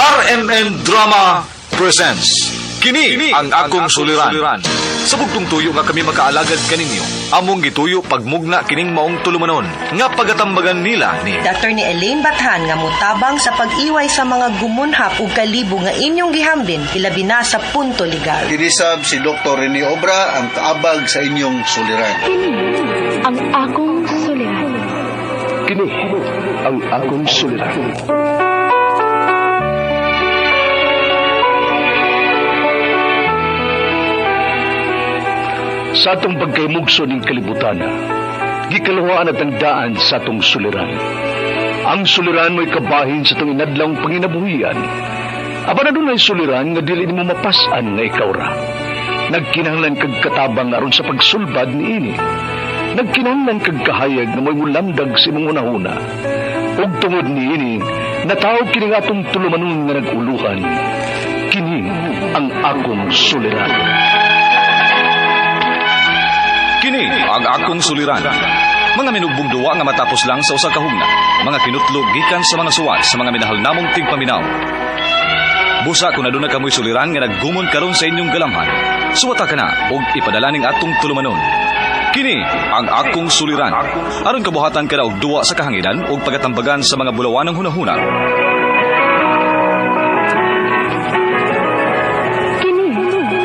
RMN Drama presents Kini ang akong suliran. Sa bugtong tuyo nga kami makaalagad kaninyo, among gituyo pagmugna kining maong tulumanon nga pagatambagan nila ni Dr. ni Elaine Bathan nga mutabang sa pag-iway sa mga gumunhap ug kalibo nga inyong gihambin ilabi na sa punto legal. Kinisab si Dr. Rene Obra ang kaabag sa inyong suliran. Kini ang akong suliran. Kini ang akong suliran. Sa atong pagkaymugso ning kalibutan, gikaluhaan at ang daan sa atong suliran. Ang suliran mo'y kabahin sa atong inadlawng panginabuhian. Apan adunay suliran nga dili nimo mapas-an nga ikaw ra. Nagkinahanglan kag katabang aron sa pagsulbad niini. Nagkinahanglan kag kahayag nga mo'y mulamdag sa imong hunahuna. Ug tungod niini, natawag kini nga atong tulumanon nga nag-uluhan. Kini ang akong suliran. Kini ang akong suliran. Mga minugbong duwa nga matapos lang sa usa ka hugna. Mga kinutlog gikan sa mga suwat sa mga minahal namong tigpaminaw. Busa kung aduna kamoy suliran nga naggumon karon sa inyong galamhan. Suwata ka na og ipadala ning atong tulumanon. Kini ang akong suliran. Aron kabuhatan ka na og duwa sa kahanginan ug pagatambagan sa mga bulawanang hunahuna. Kini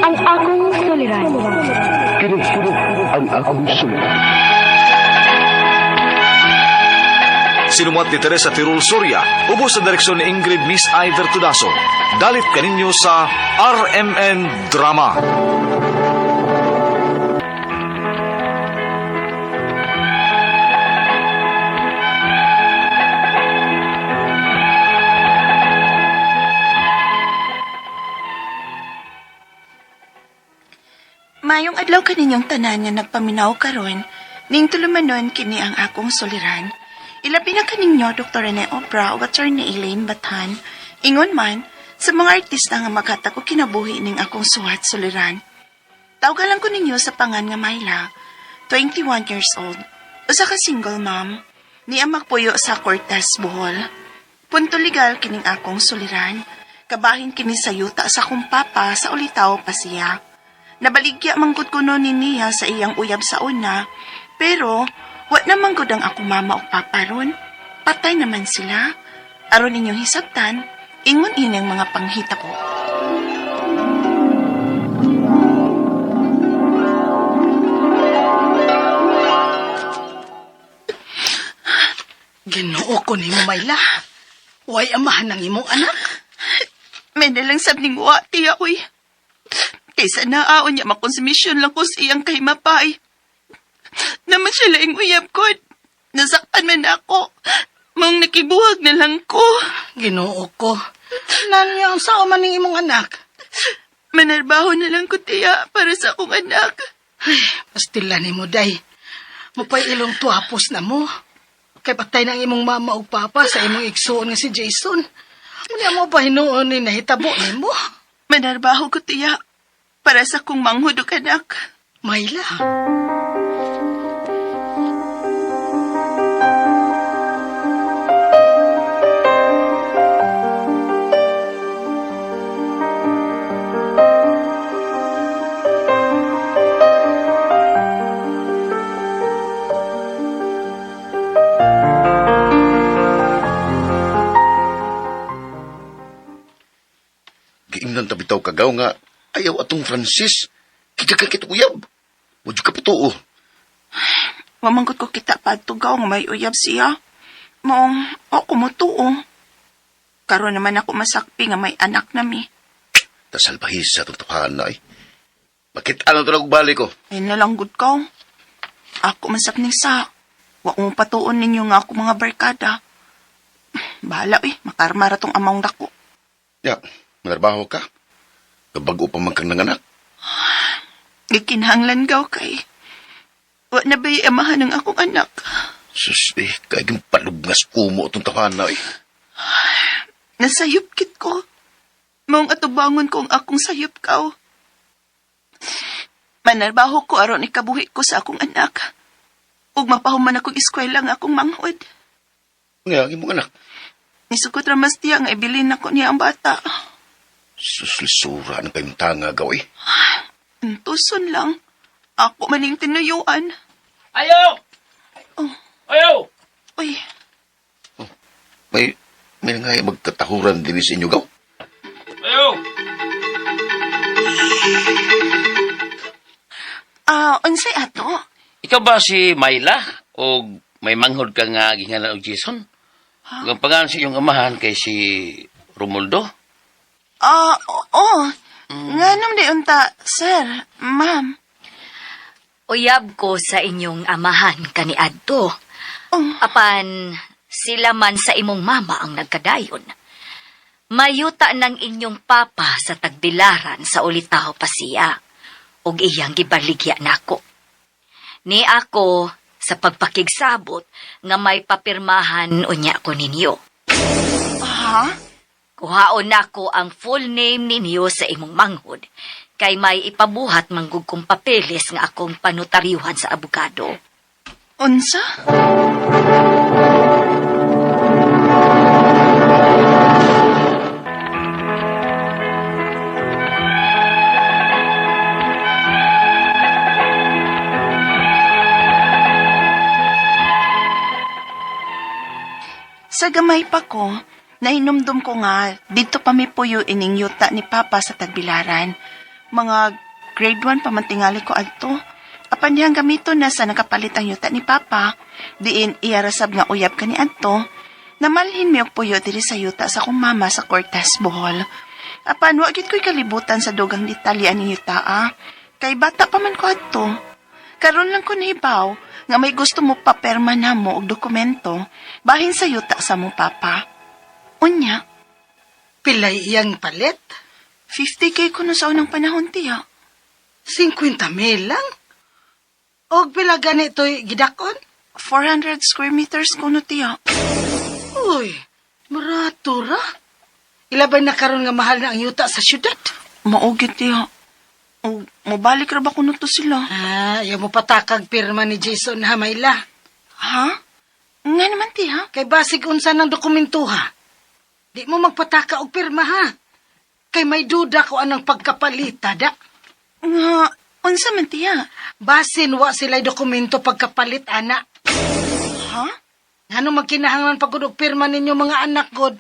ang akong suliran. Kini ang akong suliran. Sinumuat ni Teresa Tirul Soria, ubos sa direksyon ni Ingrid Miss Iver Tudaso. Dalit kaninyo sa RMN Drama. Mayong adlaw kaninyong tanan nga nagpaminaw karon, ning tulumanon kini ang akong suliran. Ilabi na kaninyo Dr. Rene Obra ug Attorney Elaine Bathan. Ingon man sa mga artista nga maghatag og kinabuhi ning akong suwat suliran. Tawgalan ko ninyo sa pangan nga Myla, 21 years old. Usa ka single mom. Niya magpuyo sa Cortez, Bohol. Punto legal kining akong suliran. Kabahin kini sa yuta sa akong papa sa Ulitaw, Pasiya. Nabaligya manggod kuno ni niya sa iyang uyab sa una, pero wa na manggod ang akong mama o papa ron. Patay naman sila. Aron inyong hisabtan, ingon ini ang mga panghita ko. Ginoo ko nimo, Mayla. Way amahan ng imong anak. May nalang sab ning wa, tiya, uy. Kaysa naaon niya makonsumisyon lang ko sa iyang kahimapay. Naman siya laing uyab ko. Nasakpan man ako. Mong nakibuhag na lang ko. Ginoo ko. Nanya ang sao man ning imong anak. Manarbaho na lang ko, tiya, para sa akong anak. Ay, pastila nimo day. Mupay ilong tuapos na mo. Kay patay ng imong mama ug papa sa imong igsuon nga si Jason. Unya mo pa hinuon ni nahitabo nimo. Manarbaho ko, tiya, para sa akong manghud ug anak. Mayla. Giingnan ta bitaw kagaw nga ayaw atong Francis. Kita ka kit uyab. Wajud ka patuo. Mamangkot ko kita pagtugaw nga may uyab siya. Maong, ako mo tuo. Karon naman ako masakpi nga may anak na mi. Tasalbahis sa atong tukahan na ay. Makita lang ito balik ko. Ay nalanggod ka. Ako masakning sa. Wa mo patuon ninyo nga ako mga barkada. Bahala eh, makarma ra tong amang dako. Ya, manarbaho ka. Kabago pa man kang nanganak. Gikinahanglan gaw kay. Wa na ba'y amahan ng akong anak? Sus, eh, kaging palubngas kumo itong tawahan na eh. Nasayop kit ko. Maong atubangon ko ang akong sayop kaw. Manarbaho ko aron ikabuhi ko sa akong anak. Ug mapahuman akong eskwela ang akong manghod. Nga, ang imong anak. Nisukot ra mas tiya nga ibilin nako niya ang bata. Suslisura ng kayong tanga gaw eh. Tuson lang. Ako maning tinuyuan. Ayaw! Oh. Ayaw! Uy, May nga magkatahuran din sa inyo gaw. Ayaw! Unsay ato? Ikaw ba si Myla? O may manghod ka nga gingalan og Jason? Ug ang pangalan sa iyong amahan kay si Romuldo? Oo. Nganong di unta, sir, ma'am. Uyab ko sa inyong amahan kaniadto. Oh. Apan sila man sa imong mama ang nagkadayon. Mayuta ng inyong papa sa tagbilaran sa ulitaw pa siya, ug iyang gibaligya nako. Ni ako sa pagpakigsabot nga may papirmahan unya ko ninyo. Ha? Kuhaon nako ang full name ninyo sa imong manghod kay may ipabuhat manggug kong papeles nga akong panotaryuhan sa abogado. Unsa? Sa gamay pa ko, nahinumdum ko nga, dito pa may puyo ining yuta ni Papa sa Tagbilaran. Mga grade 1 pa man tingali ko adto. Apan dihang gamito na sa nakapalit ang yuta ni Papa, diin iyarasab nga uyab kani adto. Namalhin mi og puyo diri sa yuta sa akong mama sa Cortes, Bohol. Apan wa gyud ko'y kalibutan sa dugang detalye ani yuta ah. Kay bata pa man ko adto. Karon lang ko nahibaw nga may gusto mo paperma na mo og dokumento bahin sa yuta sa mong papa. Unya, Pilay iyang palit. 50K ko no sa unang panahon tiya. 50 mil lang. Og pila ganito'y gidakon? 400 square meters ko no tiya. Uy, marato ra. Ilabay na karon nga mahal na ang yuta sa syudad. Mao gyud tiya. Og mobalik ra ba kuno to sila? Ah, ayaw mo patakag pirma ni Jason ha, Mayla. Ha? Nga naman tiya. Kay basig unsa ng dokumento ha. Di mo magpataka og pirma ha. Kay may duda ko anang pagkapalita da. Nga unsa man tiya? Basin wa sila'y dokumento pagkapalit ana. Ha? Ngano magkinahanglan pagud og pirma ninyo mga anak god?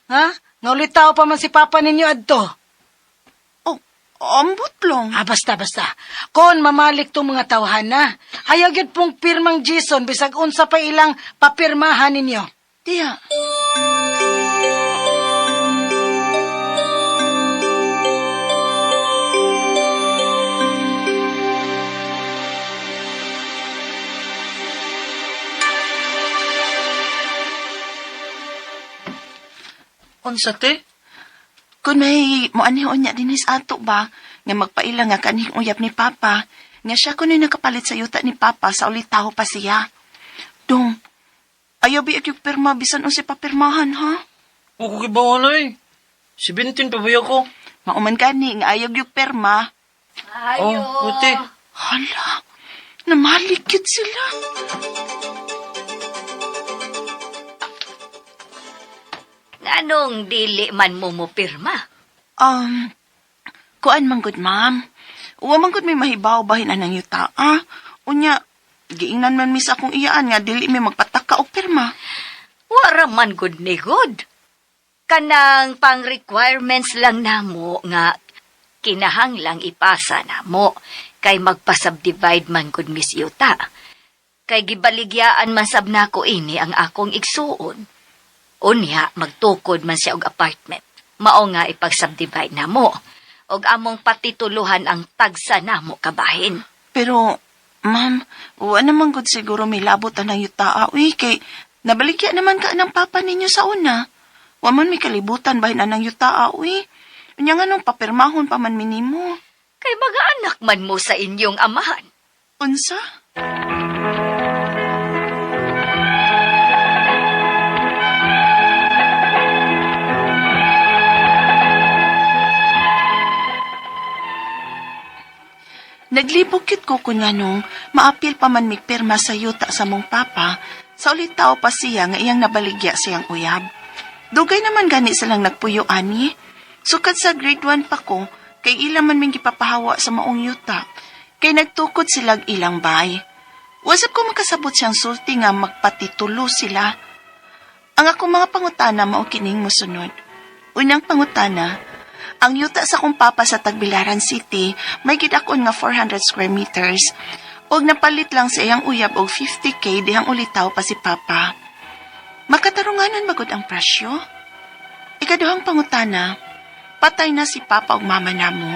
Ha? Nga ulitaw pa man si papa ninyo adto. Oh, ambot lang. Ah, basta, basta. Kon mamalik tong mga tawhan na. Ayaw gyud pong pirmang Jason bisag unsa pa ilang papirmahan ninyo. Tiya. Unsa te? Kung may moanihon niya dinis ato ba, nga magpaila nga kanhing uyab ni Papa, nga siya kuno'y nakapalit sa yuta ni Papa sa ulitaho pa siya. Dong, ayaw bi yung pirma bisan unsay papirmahan, ha? Wa ko kibaw eh. 17 pa ba ko? Mauman gani nga ayaw yung pirma. Ayo. Oh, buti. Hala, namalikit sila. Nganong dili man mo mo pirma? Kuan man gud, ma'am. Uwa man gud may mahibaw bahin anang yuta, ah. Unya, giingnan man mi sa akong iyaan nga dili mi magpataka og pirma. Wara man gud ni good. Kanang pang requirements lang namo nga kinahanglang ipasa namo kay magpa-subdivide man gud Miss Yuta. Kay gibaligyaan man sab nako ini ang akong igsuon. Unya magtukod man siya og apartment. Mao nga ipag-subdivide namo og among patituluhan ang tagsa namo kabahin. Pero, ma'am, wa naman gud siguro may labot anang yuta, ah. Uy, kay nabaligya naman ka ng papa ninyo sa una. Wa man may kalibutan bahin anang yuta, ah, uy. Unya nga nung papirmahon pa man minimo. Kay mga anak man mo sa inyong amahan. Unsa? Naglibog kit ko kung nganong maapil pa man migpirma sa yuta sa mong papa, sa ulit tao pa siya nga iyang nabaligya siyang uyab. Dugay naman gani silang nagpuyo ani. Sukad sa grade 1 pa ko, kay ila man ming gipapahawa sa maong yuta. Kay nagtukod silag ilang bay. Wasap ko makasabot siyang sulti nga magpatitulo sila. Ang akong mga pangutana mao kining mosunod. Unang pangutana, ang yuta sa akong papa sa Tagbilaran City may gidakon nga 400 square meters ug napalit lang sa iyang uyab og 50K dihang ulitaw pa si papa. Makatarunganan magod ang presyo? Ikaduhang pangutana, patay na si papa ug mama namo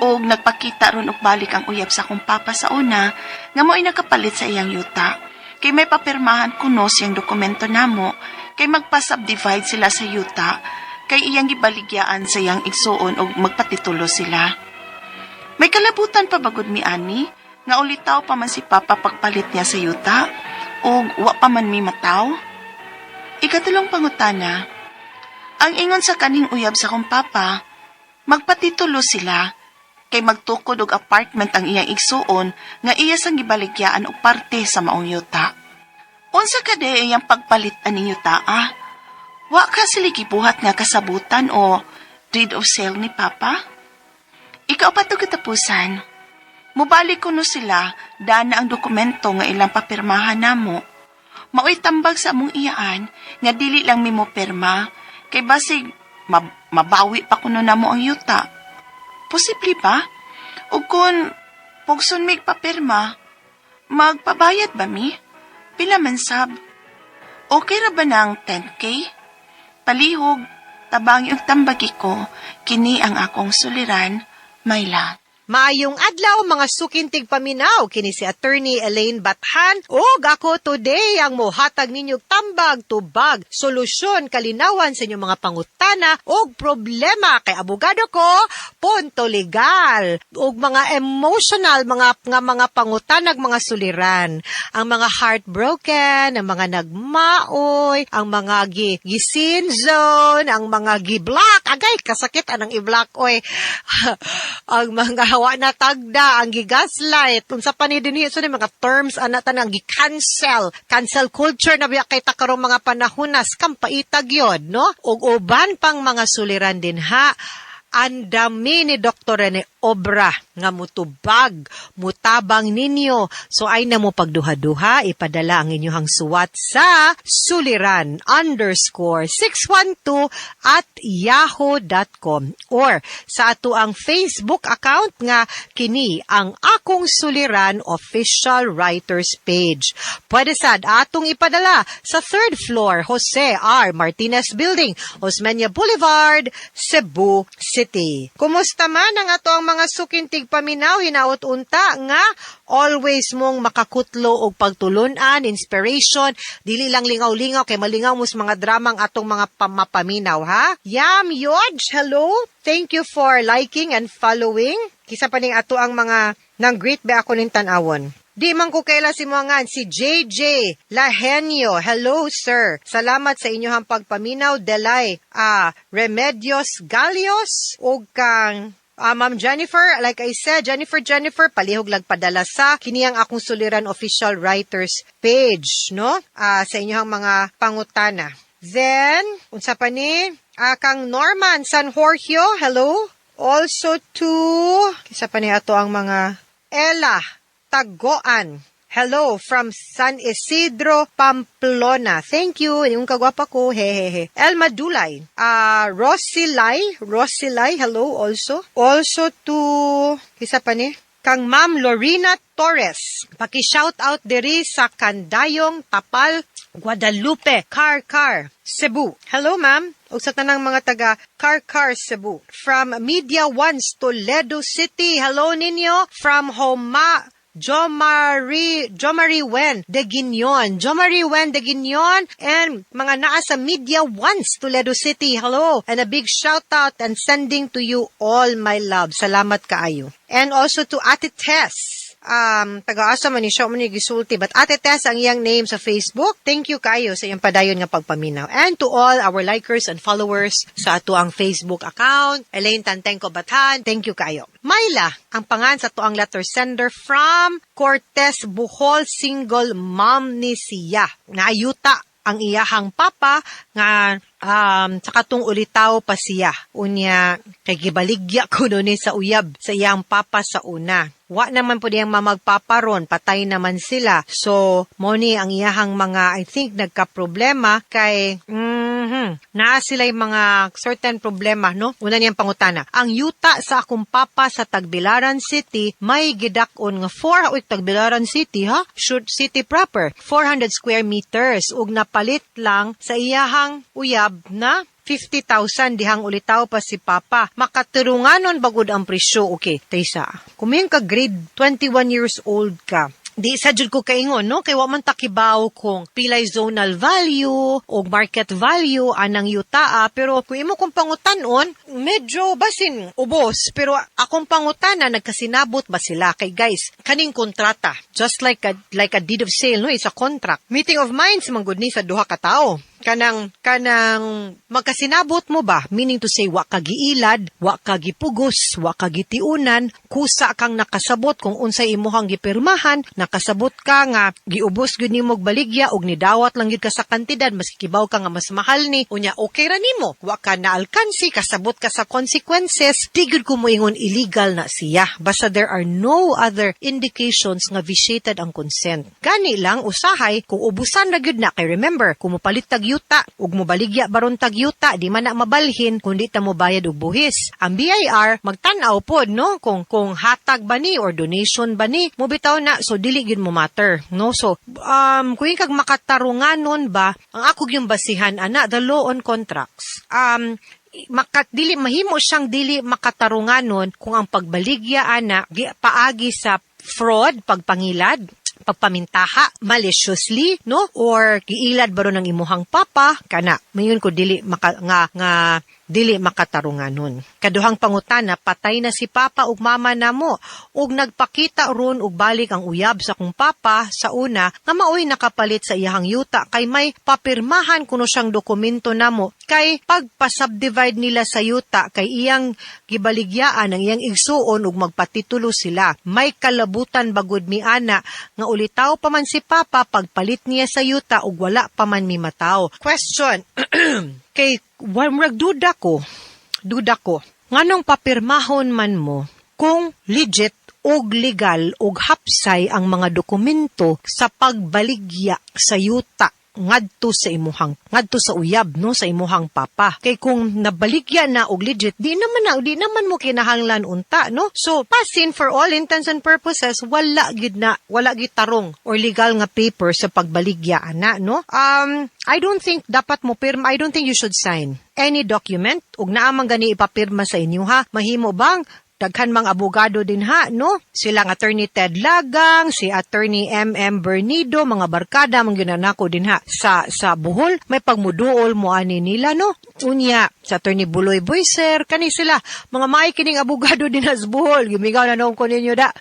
ug nagpakita ron og balik ang uyab sa akong papa sa una nga mo'y nakapalit sa iyang yuta. Kay may papirmahan kuno siyang dokumento namo kay magpa-subdivide sila sa yuta kay iyang gibaligyaan sa iyang igsuon og magpatitulo sila. May kalabutan pa bagod mi ani nga ulitaw pa man si papa pagpalit niya sa yuta ug wa pa man mi mataw? Ikatulong pangutana, ang ingon sa kaning uyab sa akong papa, magpatitulo sila kay magtukod og apartment ang iyang igsuon nga iya sang gibaligyaan og parte sa maong yuta. Unsa ka iyang pagpalit aning yuta ah? Wa ka sila gibuhat nga kasabutan o deed of sale ni papa? Ikaw pa to katapusan. Mubalik kuno sila, dana ang dokumento nga ilang papirmahan namo. Mao'y tambag sa among iyaan nga dili lang mi mo pirma kay basig mabawi pa kuno namo ang yuta. Posible ba? Ug kung pugson mig papirma, magpabayad ba mi? Pila man sab? Okay ra ba ng 10K? Palihog, tabangi og tambagi ko, kini ang akong suliran, Mayla. Maayong adlaw, mga suking tigpaminaw, kini si Attorney Elaine Bathan ug ako today ang mohatag ninyo tambag, tubag, solusyon, kalinawan sa inyong mga pangutana ug problema kay abogado ko, punto legal, ug mga emotional mga nga mga pangutanag, mga suliran, ang mga heartbroken, ang mga nagmaoy, ang mga gi gi zone, ang mga gi-block, agay kasakit anang i-block oy, ang mga wa na tagda, ang gigaslight, unsa pa ni dinhi, so ni mga terms ana tanan, gi-cancel, cancel culture na biya kay ta karong mga panahon na kampaitag yun, no? Ug uban pang mga suliran din ha. Ang dami ni Dr. Rene Obra nga mutubag, mutabang ninyo. So ay na mo pagduha-duha, ipadala ang inyong suwat sa suliran_612@yahoo.com or sa ato ang Facebook account nga kini ang Akong Suliran Official Writers Page. Pwede sad atong ipadala sa third floor, Jose R. Martinez Building, Osmeña Boulevard, Cebu City. Kumusta man ang ato ang mga suking tigpaminaw, hinaot unta nga always mong makakutlo og pagtulunan, inspiration, dili lang lingaw-lingaw kay malingaw mo sa mga dramang atong mga pamapaminaw, ha? Yam Yodge, hello. Thank you for liking and following. Kisa pa ning ato ang mga nang greet ba ako ning tan-awon. Di man ko kaila si Muangan, si JJ Lahenio. Hello, sir. Salamat sa inyong pagpaminaw. Delay. Remedios Galios o kang Ma'am Jennifer, like I said, Jennifer, Jennifer, palihog lagpadala sa kiniyang Akong Suliran Official Writers Page, no? Sa inyong mga pangutana. Then, unsa pa ni? Kang Norman San Jorgio, hello. Also to, kisa pa ni ato ang mga Ella Tagoan. Hello from San Isidro, Pamplona. Thank you. Yung kagwapa ko. Hehehe. Elma Dulay. Rosilay. Rosilay, hello also. Also to, kisa pa ni? Kang Ma'am Lorena Torres. Paki-shout out diri sa Kandayong Tapal, Guadalupe, Carcar, Cebu. Hello, ma'am. Ug sa tanang mga taga Carcar, Cebu. From Media Ones, Toledo City. Hello ninyo. From Homa Jomari, Jomari Wen de Guignon. Jomari Wen de Guignon and mga naa sa Media Ones, Toledo City. Hello. And a big shout out and sending to you all my love. Salamat kaayo. And also to Ate Tess. Taga-asa man ni siya man ni gisulti, but Ate Tess ang iyang name sa Facebook. Thank you kayo sa iyang padayon nga pagpaminaw. And to all our likers and followers sa ato ang Facebook account, Elaine Tantengco Bathan, thank you kayo. Myla, ang pangan sa ato ang letter sender from Cortez, Bohol, single mom ni siya. Naayuta ang iyahang papa nga sa katong ulitaw pa siya. Unya, kay gibaligya kuno ni sa uyab sa iyang papa sa una. Wa naman po diyang mamagpapa ron, patay naman sila. So, mo ni ang iyahang mga, I think, nagka-problema kay, naa sila yung mga certain problema, no? Una niyang pangutana. Ang yuta sa akong papa sa Tagbilaran City, may gidak-on nga 4, uy, Tagbilaran City, ha? Should city proper. 400 square meters. Ug napalit lang sa iyahang uyab na 50,000 dihang ulitaw pa si Papa. Makaturunganon bagud ang presyo. Okay, Taysa. Kung ka grade 21 years old ka, di sa jud ko kaingon, no? Kay wa man takibaw kung pilay zonal value o market value anang yutaa, pero kung imo kong pangutanon, medyo basin ubos, pero akong pangutana, nagkasinabot ba sila? Kay guys, kaning kontrata, just like a deed of sale, no, it's a contract. Meeting of minds man gud ni sa duha ka tawo. Kanang magkasinabot mo ba, meaning to say, wa ka giilad, wa ka gipugos, wa ka gitiunan, kusa kang nakasabot kung unsay imuhang gipirmahan, nakasabot ka nga giubos gyud nimo og baligya og nidawat lang gyud ka sa kantidad maski kibaw ka nga mas mahal ni, unya okay ra nimo, wa ka naalkansi, kasabot ka sa consequences, di gyud ko moingon illegal na siya basta there are no other indications nga vitiated ang consent. Gani lang usahay kung ubusan na gyud na, kay remember, kung mopalit tag yuta ug mobaligya baron tag yuta, di man na mabalhin kung di ta mobayad og buhis. Ang BIR magtan-aw pod, no, kung hatag ba ni or donation ba ni, mobitaw na, so dili gyud mo matter, no? So kung kag makatarunganon ba, ang ako yung basihan ana, the law on contracts, makat dili mahimo siyang dili makatarunganon kung ang pagbaligya ana paagi sa fraud, pagpangilad, pagpamintaha maliciously, no, or giilad ba ron ang imuhang papa kana. Mayon ko dili maka, nga nga dili makatarunganon. Kaduhang pangutana, patay na si papa ug mama namo ug nagpakita ron og balik ang uyab sa kong papa sa una nga maoy nakapalit sa iyahang yuta, kay may papirmahan kuno siyang dokumento namo kay pagpa-subdivide nila sa yuta, kay iyang gibaligyaan ang iyang igsuon ug magpatitulo sila. May kalabutan bagud mi ana nga ulitaw pa man si papa pagpalit niya sa yuta ug wala pa man mi mataw. Question, kay murag duda ko nganong papirmahon man mo kung legit og legal og hapsay ang mga dokumento sa pagbaligya sa yuta ngadto sa imuhang, ngadto sa uyab, no, sa imuhang papa? Kay kung nabaligya na og legit, di naman mo kinahanglan unta, no? So pasin for all intents and purposes, wala gid na, wala gid tarong or legal nga paper sa pagbaligya ana, no? I don't think dapat mo pirma. I don't think you should sign any document ug naa man gani ipapirma sa inyo, ha. Mahimo bang daghan mang abogado din ha, no? Silang Attorney Ted Lagang, si Attorney M.M. Bernido, mga barkada mang ginanako din ha sa Bohol, may pagmuduol mo ani nila, no? Unya, sa Attorney Buloy Boyser, kani sila, mga maay kining abogado din sa Bohol, gumigaw na noon ko ninyo da.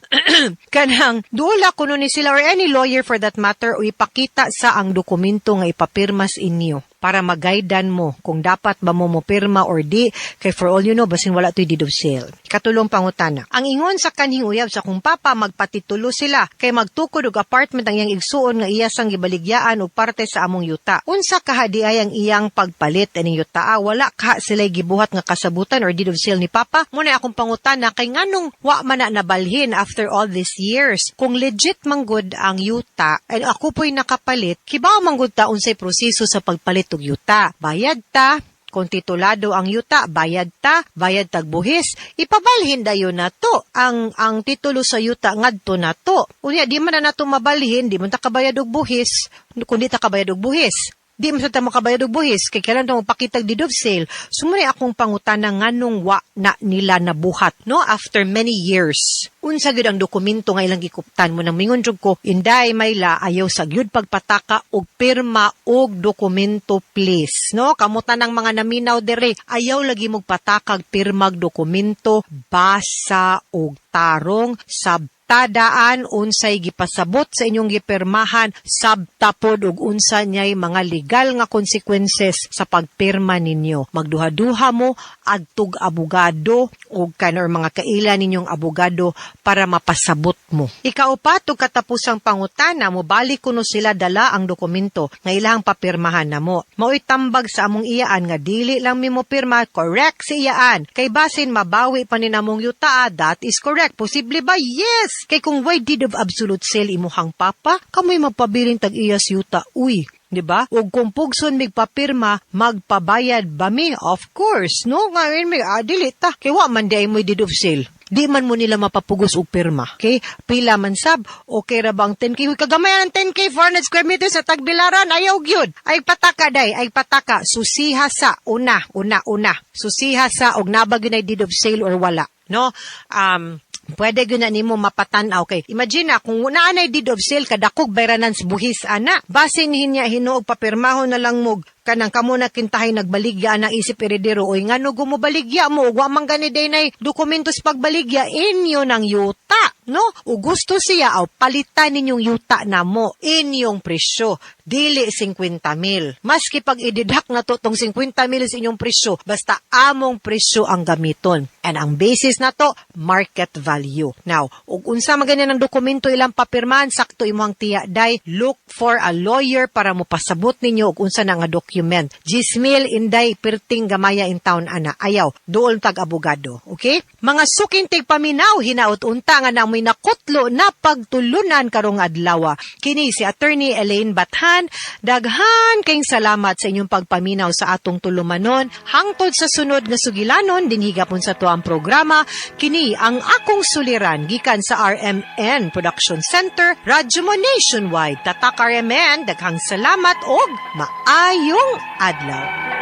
Kanang duola kuno ni sila or any lawyer for that matter o ipakita sa ang dokumento nga ipapirmas inyo para magaidan mo kung dapat ba mo mopirma or di, kay for all you know, basin wala to'y deed of sale. Katulong pangutana. Ang ingon sa kanhing uyab sa kong papa, magpatitulo sila kay magtukod og apartment ang iyang igsuon nga iya sang gibaligyaan og parte sa among yuta. Unsa kahadi ay ang iyang pagpalit aning yuta? Ah, wala ka sila gibuhat nga kasabutan or deed of sale ni papa. Muna akong pangutana, kay nganong wa man na nabalhin after all these years? Kung legit manggod ang yuta and ako po'y nakapalit, kibaw manggod ta unsay proseso sa pagpalit og yuta. Bayad ta, kung titulado ang yuta, bayad ta, bayad tag buhis, ipabalhin dayon na to ang titulo sa yuta ngadto na to. Unya di man na nato mabalhin, di man ta kabayad og buhis, kung di ta kabayad og buhis. Di man sa ta makabayad og buhis kay kailan ta mopakitag deed of sale. So muna akong pangutana, nganong wa na nila nabuhat, no, after many years? Unsa gyud ang dokumento nga ilang gikuptan mo? Nang mingon jud ko, Inday Mayla, ayaw sa gyud pagpataka og pirma og dokumento, please, no? Kamutan ng mga naminaw dere, ayaw lagi mo patakag pirmag dokumento, basa og tarong sa Tadaan unsay gipasabot sa inyong gipirmahan, sabta pod og unsa niyay mga legal nga consequences sa pagpirma ninyo. Magduha-duha mo adtog abogado o kan or mga kaila ninyong abogado para mapasabot mo. Ikaupat ug katapusang pangutana, mobalik kuno sila dala ang dokumento nga ilahang papirmahan namo. Mao'y tambag sa among iyaan nga dili lang mi mo pirma, correct si iyaan. Kay basin mabawi pa ni namong yuta, that is correct. Posible ba? Yes! Kay kung way deed of absolute sale imuhang papa, kamoy magpabiling tag-iyas yuta. Uy, di ba? Ug kung pugson migpapirma, magpabayad ba mi? Of course, no? Ngayon mi, dili ta. Kay wa man di ay mo'y deed of sale. Di man mo nila mapapugos og pirma. Okay? Pila man sab, okay ra bang 10K? Huy, kagamay ang 10K, 400 square meters sa Tagbilaran, ayaw gyud. Ay pataka day, ay pataka. Susiha sa, una, una, una. Susiha sa, og naba gyud ay deed of sale or wala. No? Pwede gyud na nimo mapatan-aw kay imagine na kung naa nay deed of sale, kadakog bayranan sa buhis ana, basin hinya hinuog papirmahon na lang mo kanang kamo na kintahay nagbaligya na isip eredero. Oy, ngano gumubaligya mo ug wa man gani day nay dokumentos pagbaligya inyo ng yuta, no? O gusto siya, aw palitan ninyong yuta na mo inyong presyo, dili 50 mil. Maski pag i-deduct na to tong 50 mil sa inyong presyo, basta among presyo ang gamiton and ang basis na to, market value. Now, ug unsa man ganyan ang dokumento ilang papirmahan, sakto imong tiya day, look for a lawyer para mo pasabot ninyo og unsa na nga document. 10,000 inday, perting gamaya in town ana. Ayaw, duol tag abogado. Okay? Mga suking tigpaminaw, hinaot unta nga namoy nakutlo na pagtulunan karong adlaw. Kini si Attorney Elaine Bathan. Daghan kayong salamat sa inyong pagpaminaw sa atong tulumanon. Hangtod sa sunod nga sugilanon, dinhi gapon sa tuang programa, kini ang Akong Suliran gikan sa RMN Production Center, Radyo Mo Nationwide. Tatak RMN, daghang salamat og maayong adlaw.